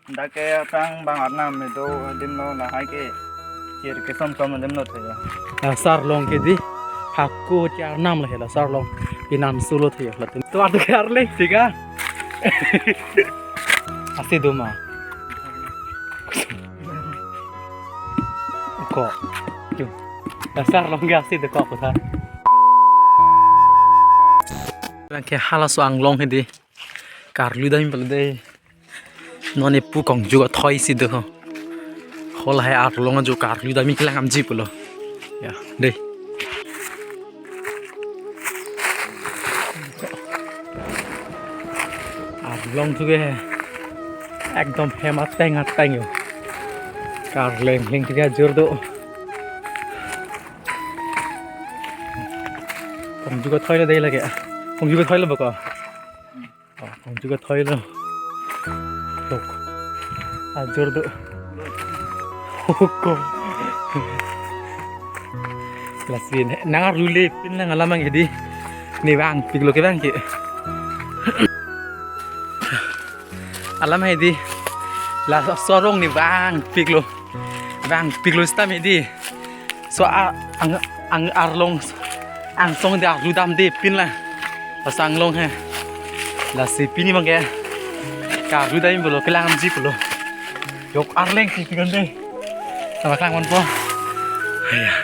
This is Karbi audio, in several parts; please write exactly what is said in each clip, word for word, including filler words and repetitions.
Dak ke aphrang bang arnam me do adim lo, lahai ke chir kesom som adim lo thaya. La sar long ke di, hako ti arnam lo he la sar long pinan sulo thaya la. Tovar tu ke arleng tiga. Asi do ma. Ko. Yo. La sar long ke asi do ko ko tha. Lang ke halaso anglong he di. Karlu dam pala de. Non epu kongju athoi si do ho. Hol hai arlong ajo karlu dam kelang damji pulo. Ya, de. Arlong tu ke ekdom hem ateng ateng yo. Karleng leng tu ke ajor do. Kongju athoi lo de lake. Kongju athoi lo bako. Oh, kongju athoi lo. Tok. Ajor do. Hukum. Lasi ne, nang arlu le pin lang alam ang edi. Ne vangpik lo ke vang ke. Alam edi. Laso arlong ne vangpik lo. Vangpik lo seta me di. So a, ang, ang arlong angsong de arlu dam de pin la. Laso anglong he. Lasi pini abang ke karlu dam pulo kelang damji pulo. Yok arleng si pikan de. Sama kelang manpo. Ya.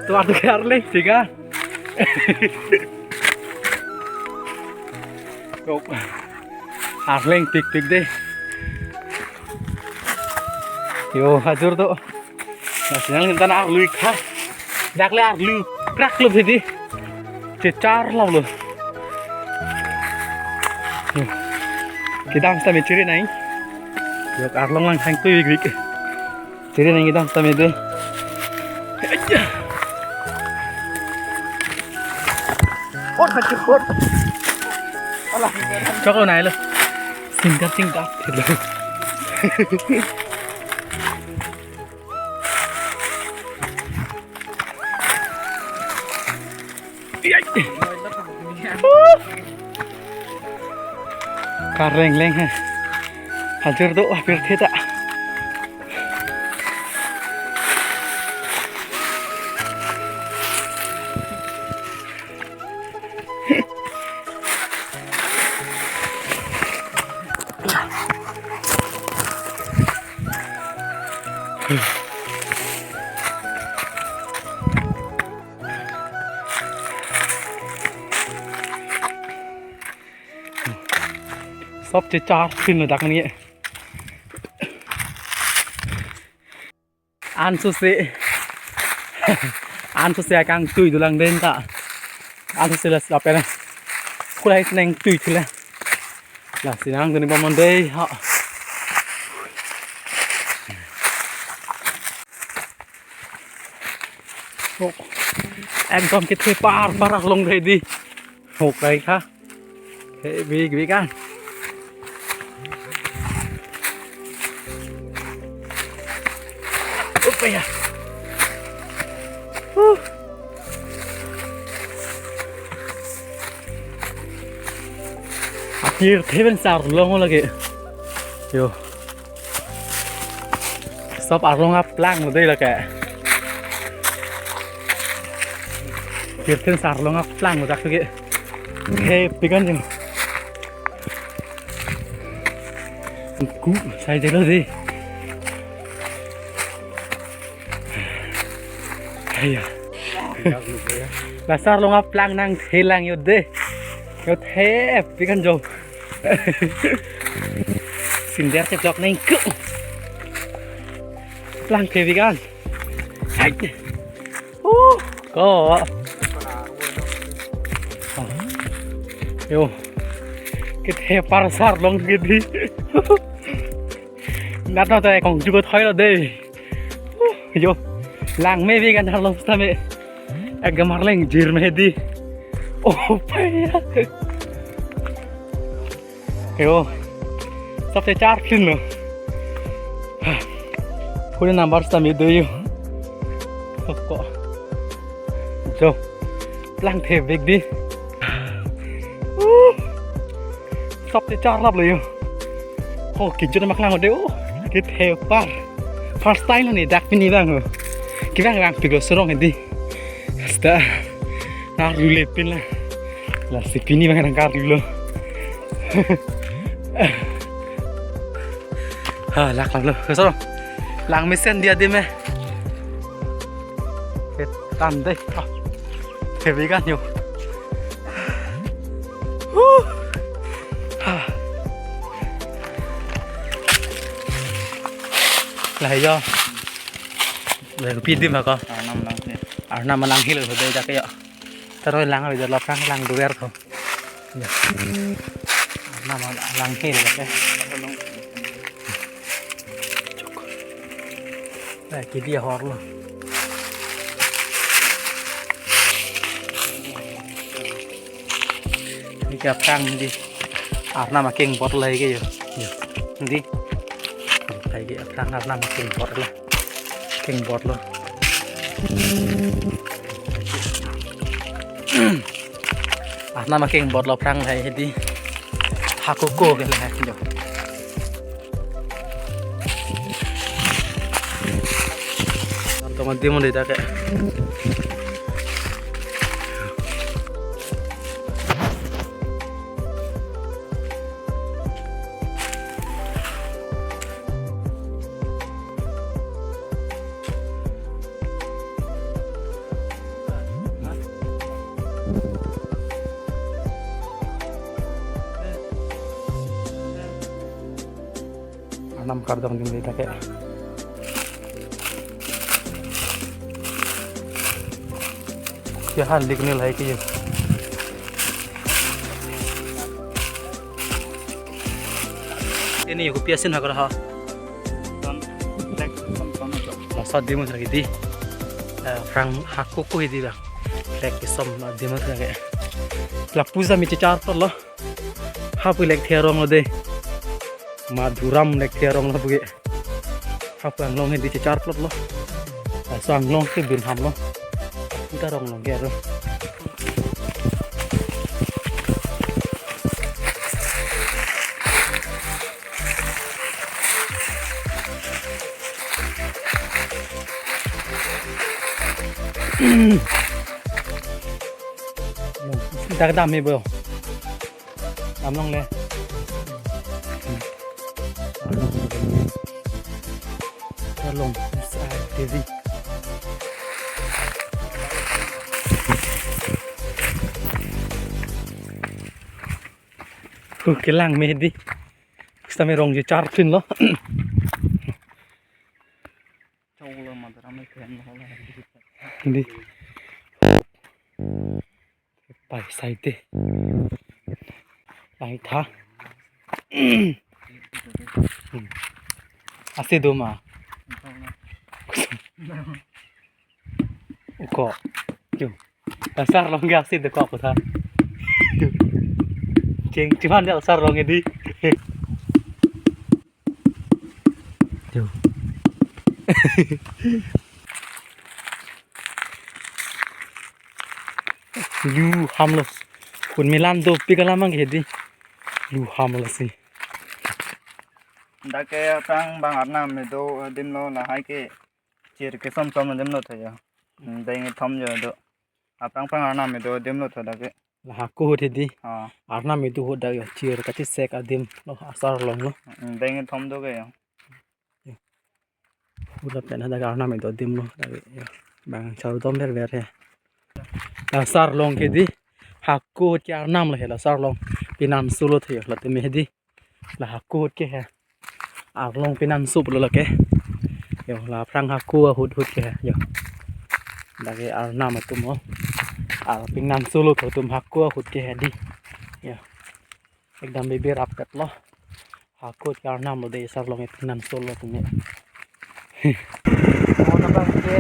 Tovar tu ke arleng tiga. Yok. Arleng tik tik de. Yo, ajor do. Lasi nang tan arlu ik tha. Dak le arlu krak lo he di. Chechar lo lo. Kedam seta me chiri nai. Yok arlong lang thang tui vik vik. Chiri nai kedam seta me de. Ot hati ot. Alah. Chok lo nai lo. Singkat singkat. Karleng leng he. Hajir do apir theta. Sop chechar pin lo dak ni. Ansose. Ansose akangtui dolang den ta. Ansose la sap ena. Kulai seneng tui thila. Lasi nang duni bomon dei ha. Oh. Ekdom kethe par par arlong ready. Hok rai kha. He big big an. Upaya. Huh. Apir theven sar long lagi. Yo. Sop arlong aplang lo dei lake. Kirtin sar arlong aplang lo dak ke. He pikan jing. Ku sai jelo dei. Haya. La sar arlong aplang nang thelang yo dei. Yo the pikan jo. Sinder cheplok neng ku. Plang ke bigan. Hai. Uh, ko. Yo. Kethe par sar arlong ke di. Nat nat kongju athoi lo dei. Uh, yo. Lang me bigan arlong seta me. Ekdom arleng jir me di. Oh, paya. Yo. Sop chechar pin lo. Phone number seta me do yo. Ko. Jo. Plang the big di. Uh. Sop chechar lap lo yo. Oh, kejut amat lang ode, oh, kethepar. First time lo ne dak pini abang, oh. Kevang vangpiklo asorong hedi. Seta karlu le pin la. Lasi pini abang nangkarlulo. Ha, lak lang lo. Asorong. Lang mesen dia de me. Ketan dei. Ah. Kebigan yo. Huh. Ha. Lahai yo. Lahai kopi adim ha ko? Arnam alanghel. Arnam alanghel ho dei dak yo. Teroi lang avi lo aphrang lang dover tho. Ya. Arnam alanghel dak ke. Eh, kidi ahor lo. Neli ke aphrang di. Arnam akeng bot lahai ke yo. Yo. Di. Lahai ke aphrang arnam akeng bot lo. Akeng bot lo. Arnam akeng bot lo aphrang lahai hedi. Hakoko ke lahai yo. Tong adim ode dak ke. Arnam kardom adim le dak ke. Ya, hal dik ne lahai ke yo. Ini yo kopi asin ha ko ha. Ton, lek, ton, ton, ton. Laso adim asar hedi. Eh, aphrang hakoko hedi bang. Lek kesom adim asar ke. La puja mi chechar lo. Hapu lek the arong lo dei. Madhuram lek the arong lo puke. Hapu anglong hedi chechar plot lo. Laso anglong ke bin ham lo. Puta arong lo ke aro. Dak dam he bo. Dam longle. Along, ah, T V. Huh, kelang me hedi. Sitame arong chechar pin lo. Chau lo, madhuram le khen lo. Hedi. Pai sai te. Pai tha. Hmm. Ase do ma. Uko. Yo. Asar long ke ase do ko tha. Cheng chiman ya asar long hedi. Yo. Lu ham lo. Kun melan dopik alam abang ke hedi. Lu ham lo si. Dak ke aphrang abang arnam me do adim lo, lahai ke chir kesom som adim lo tha yo. Deng thom yo do. Aphrang aphrang arnam me do adim lo tha dak ke. La hako ahut hedi. Ah. Arnam me do ahut dak yo. Chir kachesek adim lo, asar long lo. Deng thom do ke yo. Hula pen hadak arnam me do adim lo. Dak yo. Bang char dom ver ver he. Asar long ke hedi. Hako ahut ke arnam lo he, la asar long. Pinanso lo tha yo. Late me hedi. La hako ahut ke he. Arlong pinanso pulo lake. Yo, la aphrang hako ahut ahut ke he. Yo. Lake arnam atum o. Ar pinanso lo atum hako ahut ke hedi. Yo. Ekdam bebe rap kat lo. Hako ahut ke arnam lo dei, asar long pinanso lo atum he. Mon abang ke.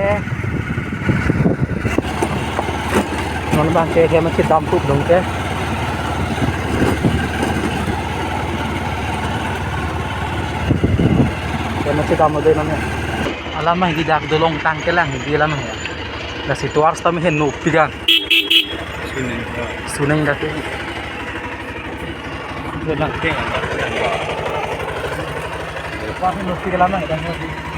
Mon abang ke, ke masih dam tup dong ke. Ke masih dam dei nonke. Alam mah hedi dak dolong tang kelang hedi alam ya. Lasi tovar sitame heno pigan. Suning. Suning dak ke. Suning ke. Wah, ini mesti ke lama, kita mesti.